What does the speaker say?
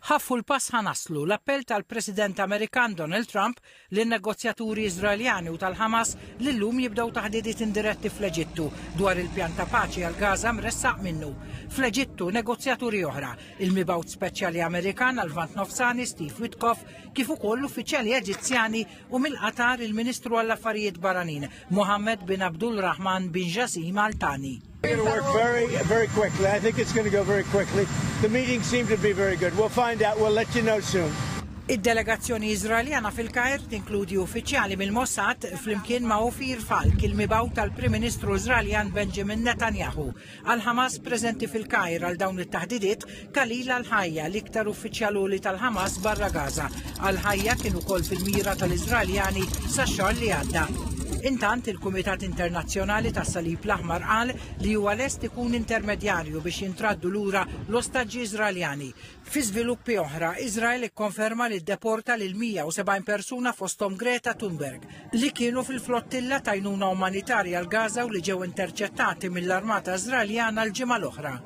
Ħaffu l-pass ħa naslu, l-appell tal-President Amerikan Donald Trump lin-negozjaturi Iżraeljani u tal-Ħamas li llum jibdew taħdidiet indiretti fl-Eġittu dwar il-pjan ta' paċi għal Gaza mressaq minnu. Fl-Eġittu negozjaturi oħra, il-mibgħut speċjali Amerikan għal-Lvant Nofsani Steve Witkoff kif ukoll uffiċjali Eġizzjani u mill-Qatar il-Ministru għall-Affarijiet Barranin Mohammed bin Abdul Rahman bin Jassim Al Thani. We're going to work very, very quickly. I think it's going to go very quickly. The meetings seem to be very good. We'll find out. We'll let you know soon. Id-delegazzjoni Iżraeljana fil-Kajr tinkludi uffiċjali mill-Mossad flimkien ma' Ofir Falk, il-mibgħut tal-Prim Ministru Iżraeljan Benjamin Netanyahu. Għal Hamas preżenti fil-Kajr għal dawn it-taħdidiet, Khalil al-Hayya, l-iktar uffiċjal għoli tal-Hamas barra Gaza. Al-Hayya kien ukoll fil-mira tal-Iżraeljani sax-xahar li għadda. Intant, il-Kumitat Internazzjonali tas-Salib l-Aħmar qal li huwa lest ikun intermedjarju biex jintraddu lura l-ostaġġi Iżraeljani. Fi żviluppi oħra, Iżrael ikkonferma li ddeporta lil 170 persuna fosthom Greta Thunberg, li kienu fil-flottilla t'għajnuna umanitarja għal Gaza u li ġew interċettati mill-armata Iżraeljana l-ġimgħa l-oħra.